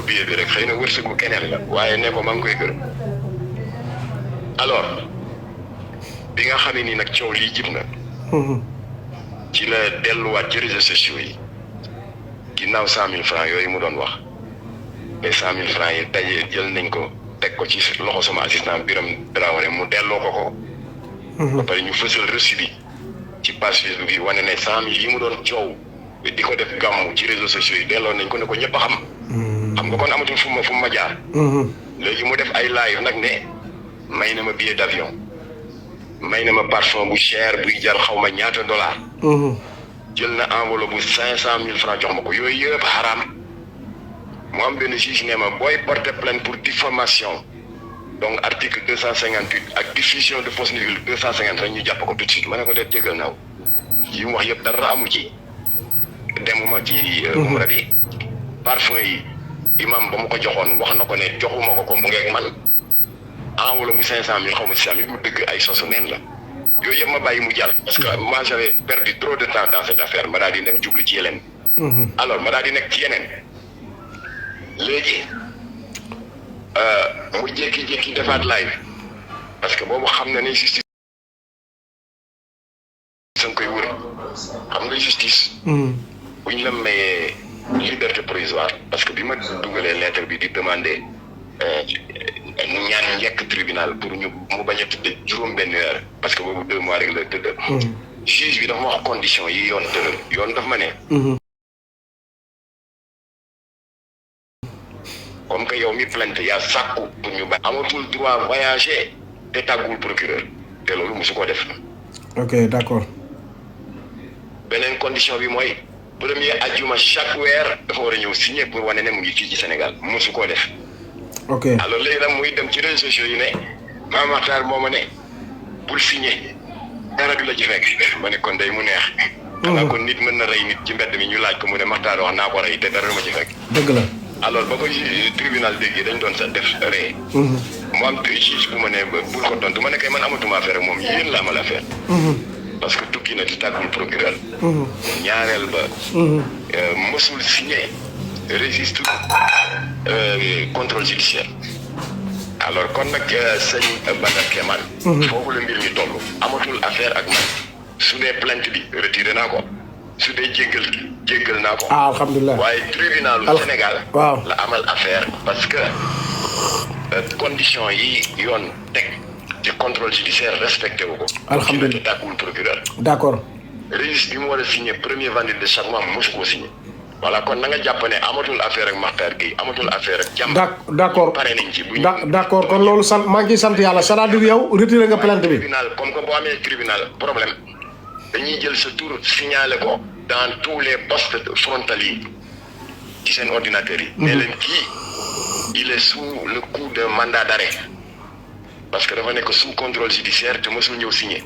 billet bi rek xëy na wërsëgu keneen la waaye ne ko maa ngi koy gërëm alors bi nga xam ne nii nag coow lii jib na ci la delluwaat ci réseaux sociaux yi ginnaaw 100 000 francs yooyu mu doon wax mais 100 000 francs yi daje jël nañ ko teg ko ci loxo sama assistant Biram Dramane mu delloo ko ba pare ñu fësal reçu bi ci page Facebook yi wane ne 100 000 yi mu doon coow di ko def gàmmu ci réseaux sociaux yi delloo nañ ko ne ko ñëpp a xam xam nga kon amatul fu ma jaar léegi mu def ay live nag ne may na ma billet d'avion may na ma parfum bu cher buy jar xaw ma ñaata dollar jël na enveloppe bu 500 000 francs jox ma ko yooyu yëpp xaraam mu am benn juge ne ma booy porter plainte pour diffamation donc article 258 ak diffusion de fausse nouvelle 250 rek ñu jàpp ko tout de suite ma ne ko dee jégal naaw yi mu wax yëpp dara amu ci demuma ci umra bi parfum yi imam ba mu ko joxoon wax na ko ne joxuma ko mu ngeeg man enveloppe bu 500 000 xaw ma 600 000 bu dëgg ay sosu neen la yooyu yëpp ma bàyyi mu jàll parce que moi j'avais perdu trop de temps dans cette affaire ma daal di nekk jublu ci yeneen alors ma daal di nekk ci yeneen léegi mu jékki-jékki defaat live parce que boobu xam na ne justice sa nga koy wër xam nga justice buñ la mayee liberté provisoire parce que bi ma dugalee lettre bi di demander ñaan njëkk tribunal pour ñu mu bañ a tëdd juróom benn weer parce que boobu 2 mois rek la tëdd juge bi dafa ma wax condition yi yoon tëral yoon daf ma ne comme que yow mi plainte yaa sàkku pour ñu ba amatul droit voyager te tàggul procureur te loolu mosu koo def ok d'accord beneen condition bi mooy premier ajjuma chaque weer dafa war a ñëw signer pour wane ne mu ngi fii ci Sénégal mosu koo def ok alors léegi nag muy dem ci réseaux sociaux yi ne Mame Makhtar moo ma ne bul signer dara du la ci fekk ma ne kon day mu neex xanaa kon nit mën na rey nit ci mbedd mi ñu laaj ko mu ne Makhtar wax naa ko rey te dara du ma ci fekk dëgg la alors ba ko tribunal déggee dañ doon sa def ree mu am juge bu ma ne bul ko tontu ma ne kay man amatuma affaire ak moom yéen la amal affaire parce que tukki na ci tàggul procureur ñaareel ba mësul signé registre contrôle judiciaire alors kon nag sëñ Badar Kéman foofu la mbir mi toll amatul affaire ak man su dee plainte bi retiré naa ko su dee jéggal naa ko alhamdulilah waaye tribunalu Sénégal waaw la amal affaire parce que condition yi yoon teg ci contrôle judiciaire respecté wu ko alhamdulilah tàggul procureur d'accord registre bi mu war a signé premier vendredi de chaque mois mosu koo signé voilà kon na nga jàpp ne amatul affaire ak Makhtar Gueye amatul affaire ak jàmm d'accord pare nañ ci bu d'accord kon loolu sant maa ngi sant yàlla c'est-à-dire yow retiré nga plainte bi tribunal comme que boo amee tribunal problème dañuy jël sa tour signalé ko dans tous les postes frontaliers ci seen ordinateur yi ne leen kii il est sous le coup de mandat d'arrêt parce que dafa nekk sous contrôle judiciaire te mësul ñëw signé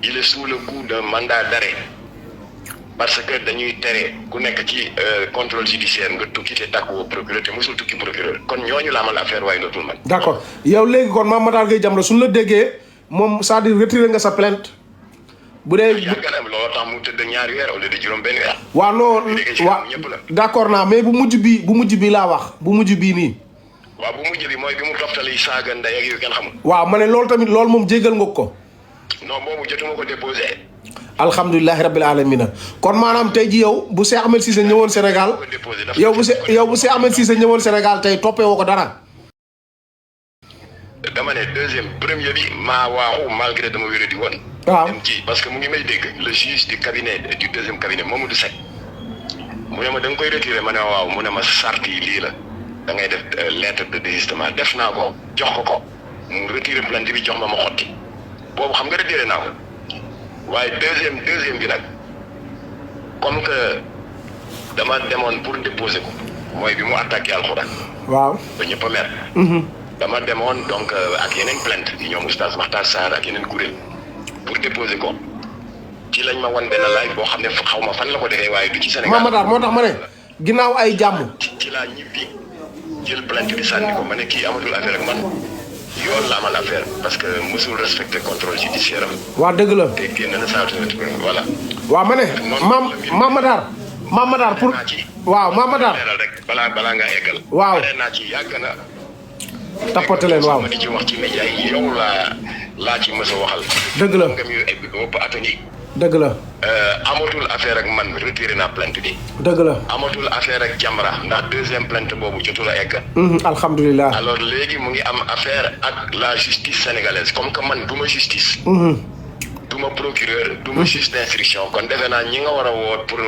il est sous le coup d'un mandat d'arrêt parce que dañuy tere ku nekk ci contrôle judiciaire nga tukki te tàkkuwoo procureur te mësul tukki procureur kon ñooñu la amal affaire waaye dootul man d'accord yow léegi kon Mame Makhtar Gueye Jamra suñu la déggee moom c'est-à-dire retiré nga sa plainte bu dee yàgg na looloo tax mu tëdd ñaari weer au lieu de juróom benn weer waaw non waaw d'accord naa mais bu mujj bi laa wax bu mujj bii nii waaw bu mujj bi mooy bi mu toftali saaga ndey ak yu kenn xamul waaw ma ne loolu tamit loolu moom jéggal nga ko non boobu jotuma ko déposé alhamdulilahi rabbil alamina kon maanaam tey ji yow bu Cheikh Ahmed Cissé ñëwoon Sénégal yow bu Cheikh Ahmed Cissé ñëwoon Sénégal tey toppee woo ko dara dama ne premier bi maa waaxu malgré dama wéré di woon waaw ci parce que mu ngi may dégg le juge du cabinet du deuxième cabinet Mamadou Seck mu ne ma da nga koy retiré ma ne waaw mu ne ma sart yi lii la da ngay def lettre de désistement def naa ko jox ko mu retiré plainte bi jox ma xotti boobu xam nga retiré naa ko waaye deuxième bi nag comme que dama demoon pour déposer ko mooy bi mu attaqué alxuraan waaw ba ñëpp a mer dama demoon donc ak yeneen plainte yi ñoom oustaz Makhtar Sarr ak yeneen kuréel pour déposer ko ci lañ ma wan benn live boo xam ne xaw ma fan la ko defee waaye du ci Sénégal Mame Makhtar moo tax ma ne ginnaaw ay jàmm ci laa ñibbi jël plainte bi sànni ko ma ne kii amatul affaire ak man yoon la amal affaire parce que mosul respecté contrôle judiciaire am waa dëgg la te génn na saa voilà waaw ma ne Mame Makhtar pour waaw Mame Matar leeral rek balaa nga eggal. waaw pare naa ci yàgg na. tapote leen waaw ma di ci wax ci média yi yow laa ci mës a waxal. dëgg la nga mu egg ëpp atoni. dëgg la. amatul affaire ak man retiré naa plainte bi. dëgg la. amatul affaire ak Jamra ndax deuxième plainte boobu jotul a egg. alhamdulilah. alors léegi mu ngi am affaire ak la justice sénégalaise comme que man du ma justice. du ma procureur du ma juge d'instruction kon defe naa ñi nga war a woo pour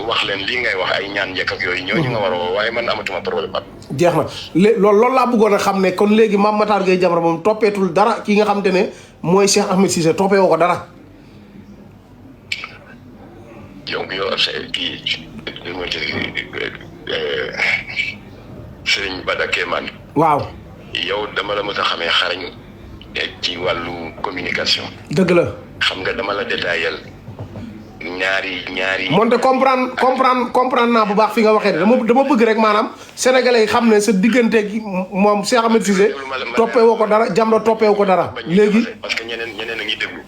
wax leen lii ngay wax ay ñaan njëkk ak yooyu ñooñu nga war a woo waaye man amatuma problème ak. jeex na loolu laa bëggoon a xam ne kon léegi Mame Matar Gueye Jamra moom toppeetul dara ki nga xam te ne mooy Cheikh Ahmed Cissé toppee woo ko dara. yow kii Serigne Bada Kéemaan. waaw. yow dama la mës a xamee xarañ ci wàllu communication. dëgg la. xam nga dama la détaillé ñaari. moonte comprendre naa bu baax fi nga waxee de dama bëgg rek maanaam sénégalais yi xam ne sa diggante gi moom Cheikh Ahmed Cissé toppee woo ko dara Jamra toppee woo ko dara. léegi parce que ñeneen a ngi déglu.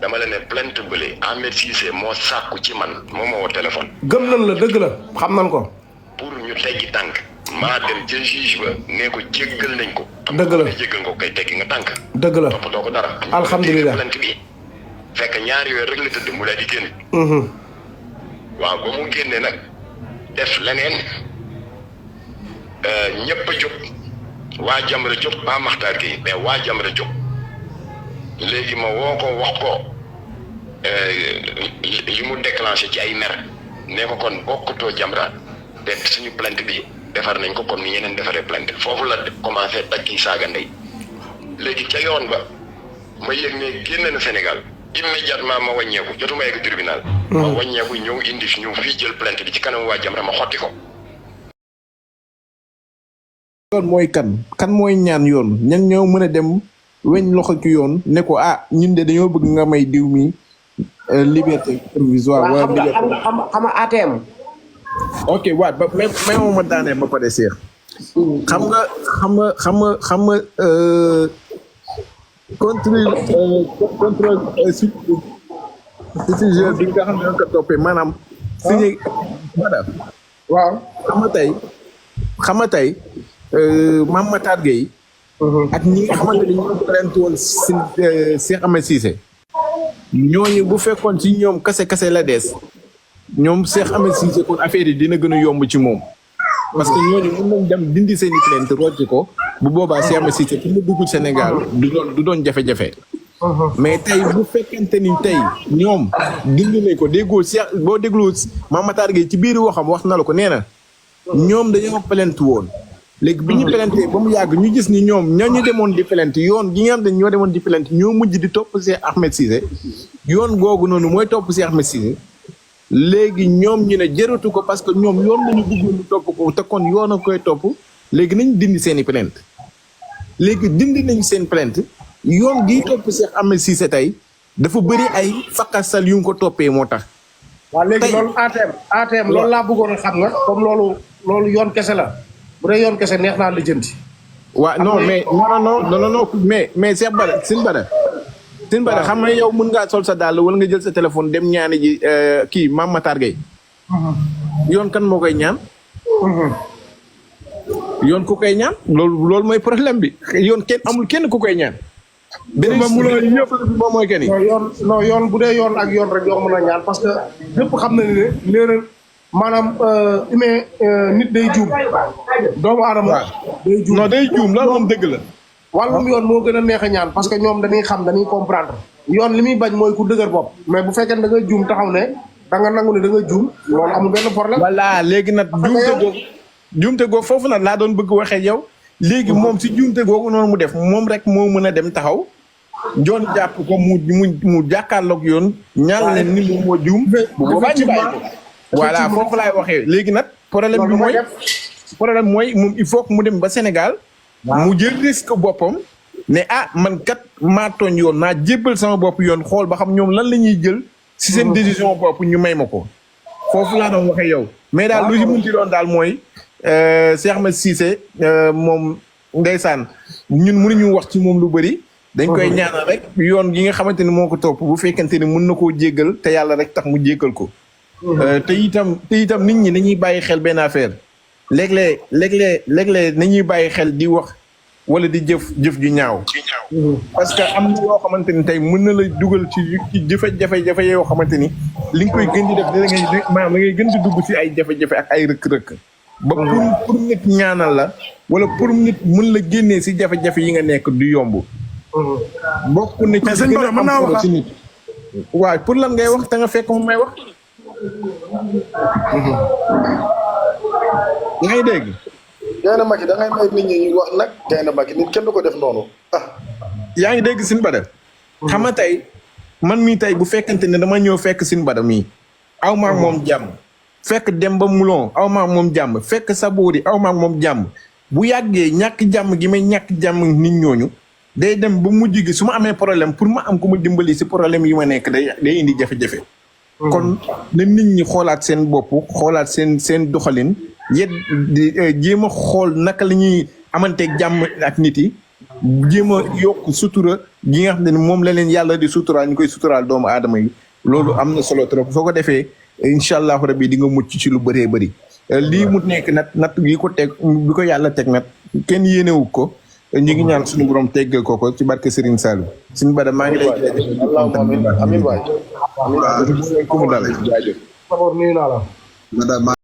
dama la ne plainte bële Ahmed Cissé moo sàkku ci man moo ma woo téléphone. gëm nañ la dëgg la xam nañ ko. pour ñu teggi tànk. maa dem ca juge ba nee ko jéggal nañ ko. dëgg la jéggal nga ko kay teggi nga tànk. dëgg la toppatoo ko dara. alhamdulilah plainte bi fekk ñaari weer rek la tëdd mu daal di génn. waaw ba mu génnee nag def leneen ñëpp a jóg waa Jamra jóg ba Makhtar Gueye mais waa Jamra jóg léegi ma woo ko wax ko li mu déclenché ci ay mer ne ko kon bokkutoo Jamra te suñu plainte bi defar nañ ko comme ni ñeneen defaree plainte foofu la commencé takki saaga ndey léegi ca yoon ba ma yëg ne génn na Sénégal immédiatement ma wàññeeku jotuma yegg tribunal. ma wàññeeku ñëw ñëw fii jël plainte bi ci kanam waa Jamra ma xotti ko. yoon mooy kan mooy ñaan yoon ñan ñoo mën a dem weñ loxo ci yoon ne ko ñun de dañoo bëgg nga may diw mi liberté provisoire. wala liberté xam nga ATM. ok waaw ba mais moom ma daanee ba pare seex. xam nga contrôle suffiseur bi nga xam ne ko toppee maanaam. signé Bada. waaw xam nga tey Mame Matar Gueye. ak ñi nga xamante ne ñoo plainte woon si Cheikh Ahmed Cissé. ñooñu bu fekkoon ci ñoom kase la des. ñoom Cheikh Ahmed Cissé kon affaire yi dina gën a yomb ci moom. parce que ñooñu mën nañ dem dindi seen i plainte rocci ko. bu boobaa Cheikh Ahmed Cissé pour mu dugg Sénégal du doon jafe-jafe. mais tey bu fekkente ni tey ñoom dindi nañ ko déggoo Cheikh boo dégloo Mame Matar Gueye ci biir waxam wax na la ko nee na. ñoom dañoo plainte woon. léegi bi ñu plainte ba mu yàgg ñu gis ni ñoom ñoo demoon di plainte yoon gi nga xam ne ñoo demoon di plainte ñoo mujj di topp Cheikh Ahmed Cissé. yoon googu noonu mooy topp Cheikh Ahmed Cissé. léegi ñoom ñu ne jëratu ko parce que ñoom yoon lañu bëggoon ñu topp ko te kon yoon a koy topp léegi nañ dindi seen i plainte léegi dindi nañ seen plainte yoon gi topp Cheikh Ahmed Cissé tey dafa bëri ay fakasal yu nga ko toppee moo tax. waaw léegi loolu ATM loolu laa bëggoon a xam nga comme loolu yoon kese la bu dee yoon kese neex naa lijjanti. waaw non mais non mais Cheikh Bada Sine Bada xam nga yow mën ngaa sol sa dàll wala nga jël sa téléphone dem ñaani ji kii Mame Matar Gueye. yoon kan moo koy ñaan. yoon ku koy ñaan loolu mooy problème bi yoon amul kenn ku koy ñaan. beneen moom mooy kenn yi. yoon bu dee yoon ak yoon rek yoo mën a ñaan parce que ñëpp xam na ne léeral maanaam humain nit day juum. doomu aadama day juum day juum loolu moom dëgg la. wàllum yoon moo gën a neex a ñaan parce que ñoom dañuy xam dañuy comprendre yoon li muy bañ mooy ku dëgër bopp mais bu fekkee da nga juum taxaw ne da nga nangu ne da nga juum loolu amul benn problème. voilà léegi nag juumte googu foofu nag laa doon bëgg waxee yow. léegi moom si juumte googu noonu mu def moom rek moo mën a dem taxaw. joon jàpp ko mu jàkkaarloog yoon. ñaan leen ni moom moo juum. bu boobaa ñu bàyyi ko. voilà foofu laay waxee léegi nag. problème bi mooy moom il faut que mu dem ba Sénégal. mu jël risque boppam ne man kat maa tooñ yoon naa jébbal sama bopp yoon xool ba xam ñoom lan la ñuy jël si seen décision bopp ñu may ma ko foofu laa doon waxee yow mais daal lu ci mun ci doon daal mooy Cheikh Ahmed Cissé moom ndeysaan ñun mënuñu wax ci moom lu bëri dañ koy ñaanal rek yoon gi nga xamante ni moo ko topp bu fekkente ni mën na koo jéggal te yàlla rek tax mu jéggal ko te itam nit ñi nañuy bàyyi xel benn affaire léeg-léeg nañuy bàyyi xel di wax wala di jëf ju ñaaw. parce que am na yoo xamante ni tey mën na la dugal ci jafe-jafe yoo xamante ni li nga koy gën di def da ngay gën di dugg ci ay jafe-jafe ak ay rëkk-rëkk. ba pour nit ñaanal la wala pour nit mën la génnee ci jafe-jafe yi nga nekk du yomb. bokk na ci gën a am solo ci nit. waaw pour lan ngay wax te nga fekk moom may wax. yaa ngi dégg. Gaynde Macky da ngay may nit ñi ñu wax nag Gaynde Macky nit kenn du ko def noonu yaa ngi dégg Sine Bada. xam nga tey man mii tey bu fekkente ne dama ñëw fekk Sine Bada mii. aw maa moom jàmm. fekk Demba Moulon aw maa moom jàmm fekk Sabodi aw maa moom jàmm bu yàggee ñàkk jàmm gi may ñàkk jàmm nit ñooñu day dem ba mujj gi su ma amee problème pour ma am ku ma dimbali si problème yi ma nekk day indi jafe-jafe. kon na nit ñi xoolaat seen bopp xoolaat seen doxalin yet di jéem a xool naka la ñuy amanteeg jàmm ak nit yi jéem a yokk sutura gi nga xam ne moom la leen yàlla di suturaal ñu koy suturaal doomu aadama yi loolu am na solo trop soo ko defee incha allahu rabbi di nga mucc ci lu bëree bëri lii mu nekk natt gi ko teg bi ko yàlla teg nag kenn yéenewu ko ñu ngi ñaan suñu borom teggal ko ci barke Serigne Saliou suñu Bada maa ngi lay amiin waay amiin waay